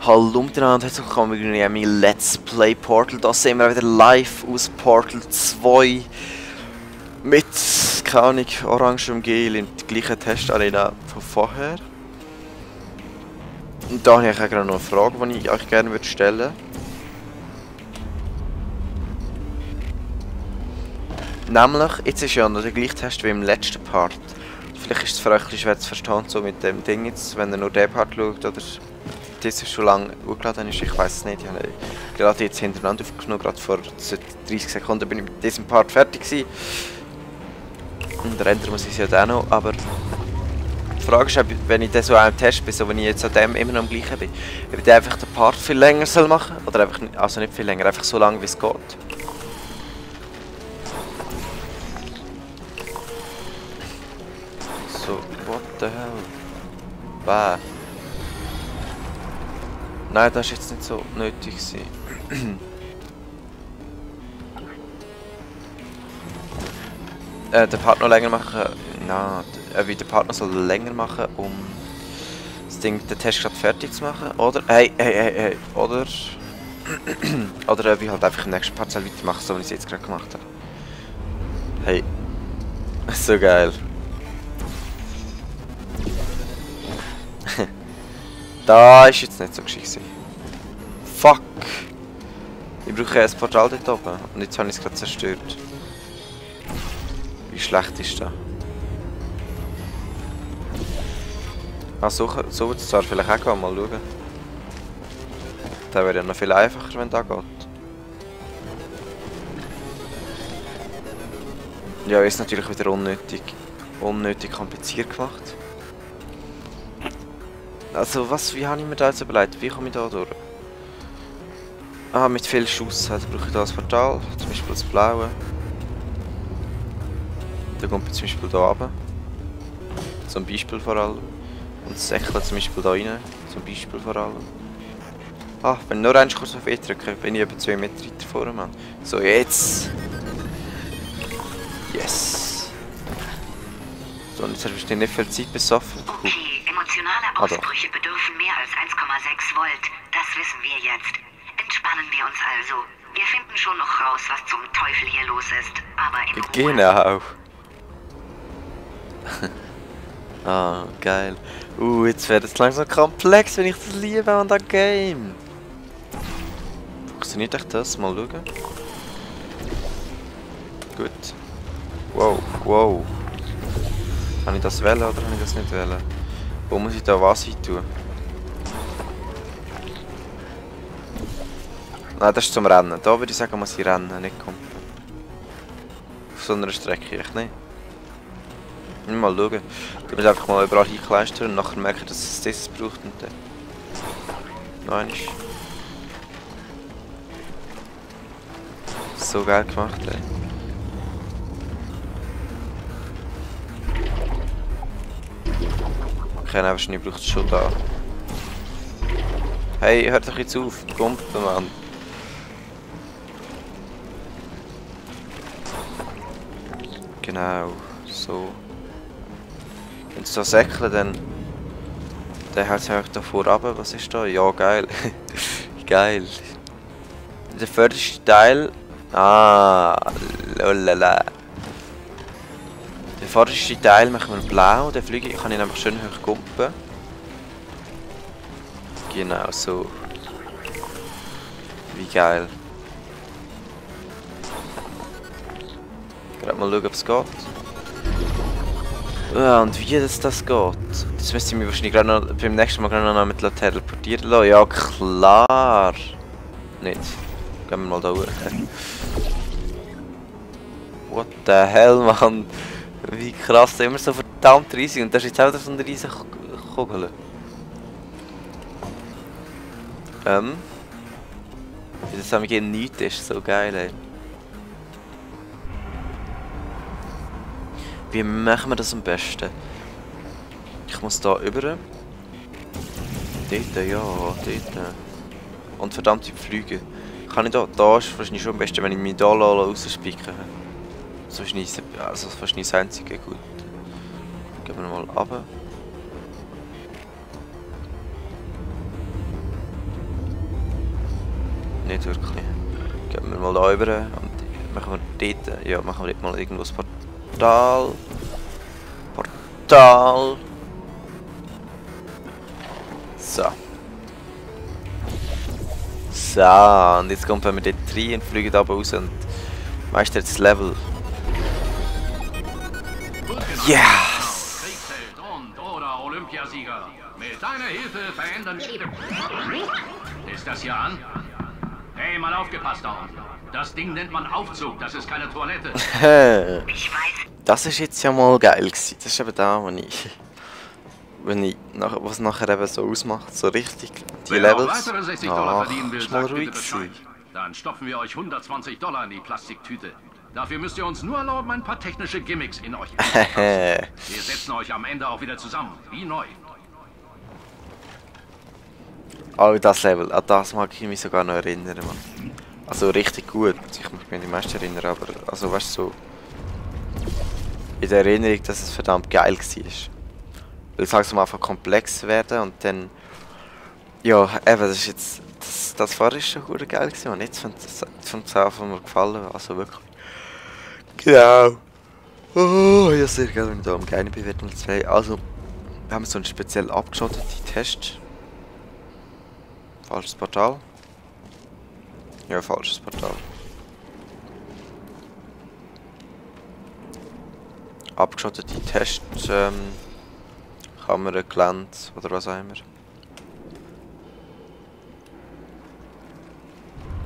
Hallo miteinander, herzlich willkommen bei meinem Let's Play Portal. Da sehen wir wieder live aus Portal 2 mit, keine Ahnung, orangem Gel in der gleichen Testarena von vorher. Und da habe ich gerade noch eine Frage, die ich euch gerne stellen würde. Nämlich, jetzt ist ja noch der gleiche Test wie im letzten Part. Vielleicht ist es für euch ein bisschen schwer zu verstehen, so mit dem Ding jetzt, wenn ihr nur den Part schaut, oder das ist schon lange hochgeladen ist, ich weiß es nicht. Ich habe gerade jetzt hintereinander aufgenommen, gerade vor 30 Sekunden bin ich mit diesem Part fertig gewesen. Und rendern muss ich es ja dann noch, aber die Frage ist, wenn ich dann so am Test bin, so wenn ich jetzt an dem immer noch am gleichen bin, ob ich dann einfach den Part viel länger soll machen oder einfach, also nicht viel länger, einfach so lange wie es geht. So, what the hell? Bäh. Nein, das war jetzt nicht so nötig. Den Part noch länger machen. Nein, wie der Part noch soll länger machen, um das Ding, den Test gerade fertig zu machen. Oder, hey. Oder, oder wie halt einfach im nächsten Part weitermachen, so wie ich es jetzt gerade gemacht habe. Hey. So geil. Da ist jetzt nicht so geschickt. Fuck! Ich brauche ein Portal dort oben und jetzt habe ich es gerade zerstört. Wie schlecht ist das? Ah, so wird es zwar vielleicht auch gehen, mal schauen. Das wäre ja noch viel einfacher, wenn das geht. Ja, ist natürlich wieder unnötig kompliziert gemacht. Also wie habe ich mir das jetzt überlegt? Wie komme ich da durch? Ah, mit viel Schuss. Also brauche ich da das Portal, zum Beispiel das blaue. Dann kommt zum Beispiel da runter. Zum Beispiel vor allem. Und das Säckchen zum Beispiel da rein. Zum Beispiel vor allem. Ah, wenn ich nur einen kurz auf E drücke, bin ich etwa 2 Meter weiter vorne, Mann. So, jetzt! Yes! So, und jetzt hast du nicht viel Zeit besoffen. Okay, emotionale Ausbrüche bedürfen mehr als 1,6 Volt. Das wissen wir jetzt. Entspannen wir uns also. Wir finden schon noch raus, was zum Teufel hier los ist. Aber in Ruhe. Genau. Ah, geil. Jetzt wird es langsam komplex, wenn ich das liebe an das Game. Funktioniert echt das? Mal schauen. Gut. Wow. Kann ich das wählen oder kann ich das nicht wählen? Wo muss ich da was hin tun? Nein, das ist zum Rennen. Da würde ich sagen, muss ich rennen, nicht kommen. Auf so einer Strecke, echt nicht. Mal schauen. Du musst einfach mal überall hinkleistern und nachher merken, dass es das braucht und dann. Noch einmal. So geil gemacht, ey. Okay, nein, wahrscheinlich braucht es schon da. Hey, hört doch jetzt auf, Kumpel, Mann. Genau, so. Wenn es da säckelt, dann hält es einfach davor runter. Was ist da? Ja, geil. Geil. Der vorderste Teil. Ah, lolala. Den vordersten Teil machen wir blau. Den Flügel kann ich einfach schön hoch kumpen. Genau so. Wie geil. Gerade mal schauen, ob es geht. Ja, und wie das geht. Das müsste ich mir wahrscheinlich gerade noch beim nächsten Mal noch mit teleportieren lassen. Ja, klar. Nicht. Gehen wir mal da hoch. What the hell, Mann. Wie krass, immer so verdammt riesig. Und das ist jetzt auch so eine riesige Kugel. Wie das am Beginn nichts ist, so geil, ey. Wie machen wir das am besten? Ich muss da über. Dort, ja, dort. Und verdammte Flüge. Kann ich da ist wahrscheinlich schon am besten, wenn ich mich da rausspicken. So ist nicht, also fast nicht das einzige. Gut. Gehen wir mal runter. nicht wirklich. Gehen wir mal da rüber und machen wir dort, ja, machen wir dort mal irgendwo das Portal. Portal. So. So, und jetzt kommen wir dort rein und fliegen da raus und meistern das Level. Yes! Kriegsheld und/oder Olympiasieger. Mit deiner Hilfe verändern wir... Ist das hier an? Hey, mal aufgepasst da unten. Das Ding nennt man Aufzug, das ist keine Toilette. Ich weiß. Das ist jetzt ja mal geil gewesen. Das ist eben da, was nachher eben so ausmacht, so richtig die Wenn ihr noch Levels. weitere $60 verdienen will, ist mal sagt ruhig bitte Bescheid. gewesen. Dann stopfen wir euch $120 in die Plastiktüte. Dafür müsst ihr uns nur erlauben, ein paar technische Gimmicks in euch einzubauen. Wir setzen euch am Ende auch wieder zusammen, wie neu. Oh, das Level, an das mag ich mich sogar noch erinnern, Mann. Also richtig gut. Ich mag mich an die meisten erinnern, aber also weißt du, so in der Erinnerung, dass es verdammt geil war. Weil es langsam einfach komplex werden und dann, ja, eben, das ist jetzt, das vorher ist schon gut geil gewesen und jetzt fand es einfach mir gefallen, also wirklich. Genau. Oh, ja, sehr geil, wenn ich da am Geinen bin, wird mal 2. Also, wir haben so einen speziell abgeschotteten Test. Falsches Portal. Ja, falsches Portal. Abgeschottete Test, Kamera, Gelände oder was auch immer.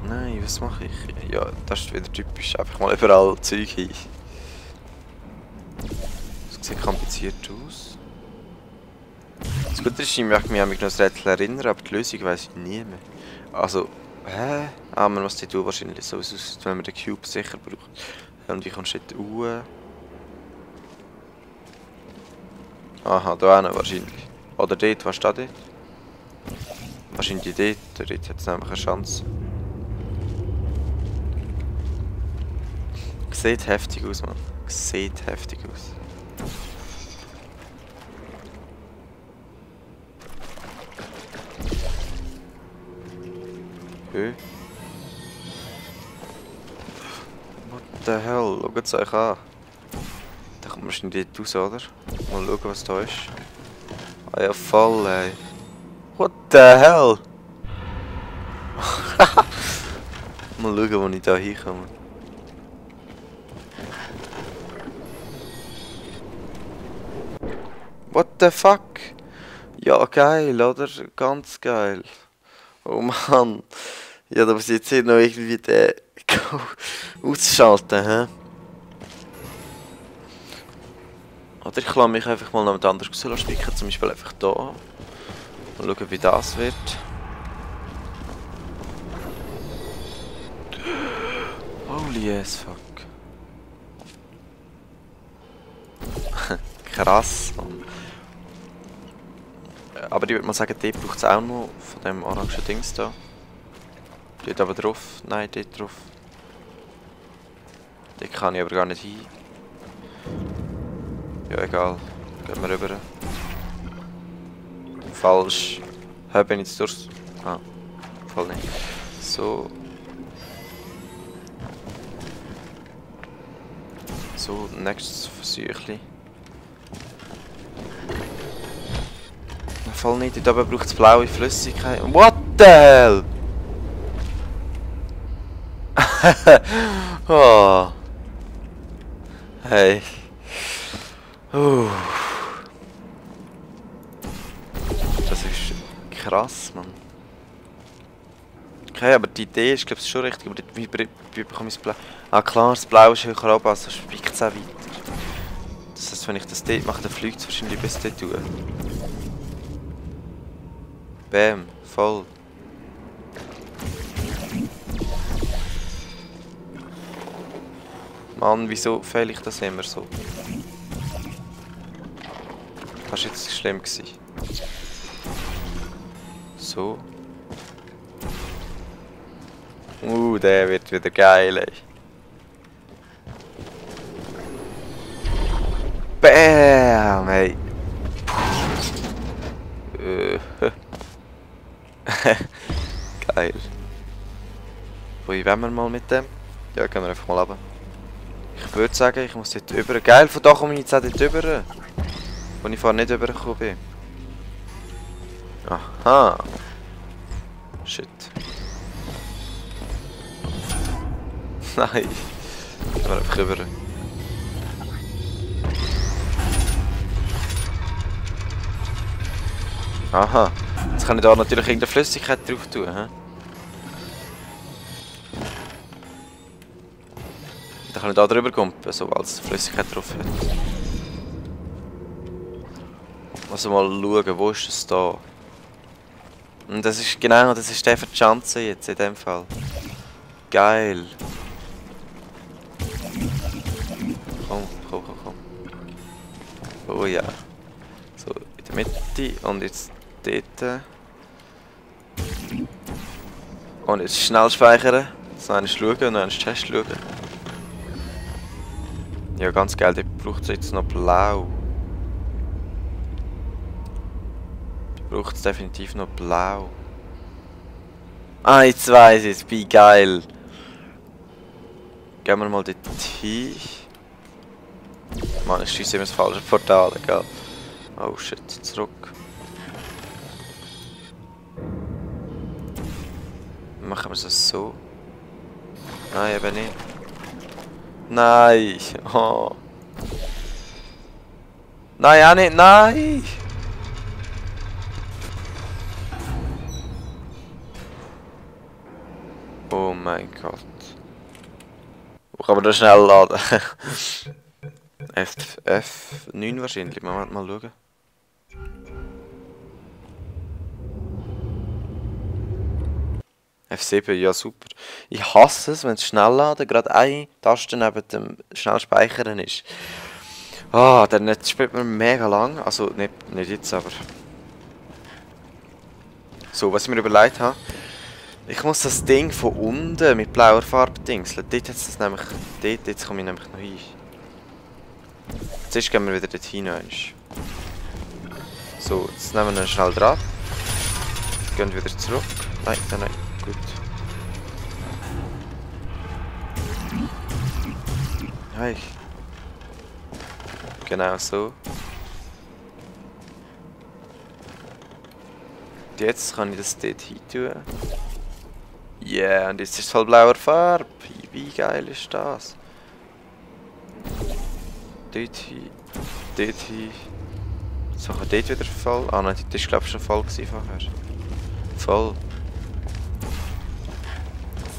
Nein, was mache ich? Ja, das ist wieder typisch. Einfach mal überall Zeug hin. Das sieht kompliziert aus. Das Gute ist, ich möchte mich an mich noch das Rätsel erinnern, aber die Lösung weiss ich nie mehr. Also, hä? Ah, man muss die tun wahrscheinlich so aus, wenn man den Cube sicher braucht. Und wie kommst du dort raus? Aha, da hinten wahrscheinlich. Oder dort, was steht dort? Wahrscheinlich dort hat es nämlich eine Chance. Sieht heftig aus, Mann. Sieht heftig aus. What the hell? Schaut es euch an. Da kommt man schon dort raus, oder? Mal schauen, was da ist. Ah ja, voll, ey. What the hell? Mal schauen, wo ich da hinkomme. What the fuck? Ja, geil, oder? Ganz geil. Oh Mann. Ja, da muss ich jetzt hier noch irgendwie den ausschalten, hä? Oder ich lasse mich einfach mal noch mit anders spicken, zum Beispiel einfach da. Mal schauen, wie das wird. Holy as fuck. Krass, Mann. Aber ich würde mal sagen, dort braucht es auch noch von dem orangen Dings da. Dort aber drauf. Nein, dort drauf. Dort kann ich aber gar nicht hin. Ja, egal. Gehen wir rüber. Falsch. Hä, bin ich jetzt durch? Ah, voll nicht. So. So, nächstes Versuchli. Voll nicht, dort oben braucht es blaue Flüssigkeit. What the hell? Oh. Hey. Das ist krass, Mann. Okay, aber die Idee ist, glaube ich, schon richtig. Aber wie bekomme ich das Blau? Ah klar, das Blau ist höher oben, also spickt es auch weiter. Das heißt, wenn ich das dort mache, dann fliegt es wahrscheinlich bis dort durch. Bam, voll. Mann, wieso fehle ich das immer so? Das war jetzt schlimm gewesen. So. Der wird wieder geil, ey. Bam, ey. Geil. Wo wollen wir mal mit dem? Ja, gehen wir einfach mal runter. Ich würde sagen, ich muss dort rüber. Geil, von da komme ich jetzt auch dort rüber. Wo ich vorher nicht rübergekommen bin. Aha. Shit. Nein. Gehen wir einfach rüber. Aha. Jetzt kann ich da natürlich irgendeine Flüssigkeit drauf tun, hä? Dann kann ich da drüber kumpen, sobald es Flüssigkeit drauf hat. Also mal schauen, wo ist das da? Und das ist genau, das ist der für die Chance jetzt in dem Fall. Geil. Komm. Oh ja. So, in der Mitte und jetzt dort. Und jetzt schnell speichern. So einmal schauen und dann einmal Test schauen. Ja, ganz geil, die braucht es jetzt noch blau. Die braucht es definitiv noch blau. Ah, jetzt weiss ich, wie geil. Gehen wir mal dort hin. Mann, ich schieße immer das falsche Portal, egal. Oh shit, zurück. Machen wir es so. Nein, eben nicht. Nein! Oh. Nein, auch nicht! Nein! Oh mein Gott. Wo kann man da schnell laden? F9 wahrscheinlich. Mal schauen. F7, ja super. Ich hasse es, wenn es schnell laden, gerade eine Taste neben dem schnell speichern ist. Ah, dann spielt man mega lang. Also nicht jetzt, aber. So, was ich mir überlegt habe. Ich muss das Ding von unten mit blauer Farbe dingseln. Dort hat es nämlich. Jetzt komme ich nämlich noch hin. Zuerst gehen wir wieder dort hinein. So, jetzt nehmen wir ihn schnell dran. Gehen wieder zurück. Nein. Gut. Hi. Genau so. Und jetzt kann ich das dort hin tun. Yeah, und jetzt ist es voll blauer Farbe. Wie geil ist das? Dort hin. So, kann dort wieder voll. Ah nein, das war glaube ich schon voll vorher. Voll.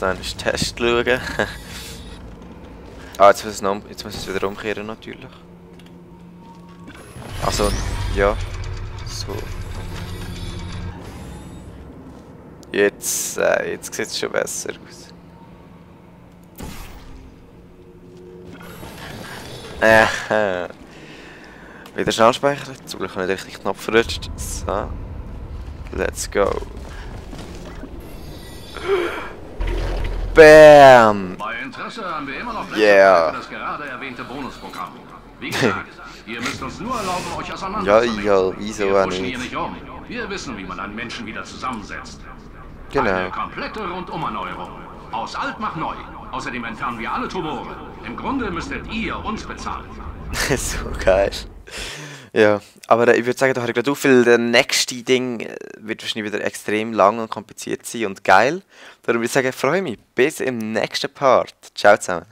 Dann ist Test schauen. Ah, jetzt muss es wieder umkehren natürlich. Also, ja. So. Jetzt sieht es schon besser aus. Wieder schnell speichern. Zum Glück habe ich nicht richtig Knopf verrutscht. So. Let's go. Bam! Bei Interesse haben wir immer noch Plätze Yeah. für das gerade erwähnte Bonusprogramm. Wie gesagt, ihr müsst uns nur erlauben, euch auseinanderzusetzen. Ja, wieso wir auch pushen nicht? hier nicht um. Wir wissen, wie man einen Menschen wieder zusammensetzt. Genau. Eine komplette Rundumerneuerung. Aus alt macht neu. Außerdem entfernen wir alle Tumore. Im Grunde müsstet ihr uns bezahlen. So geil. Ja, aber ich würde sagen, da habe ich gerade so viel. Der nächste Ding wird wahrscheinlich wieder extrem lang und kompliziert sein und geil. Darum würde ich sagen, freue mich. Bis im nächsten Part. Ciao zusammen.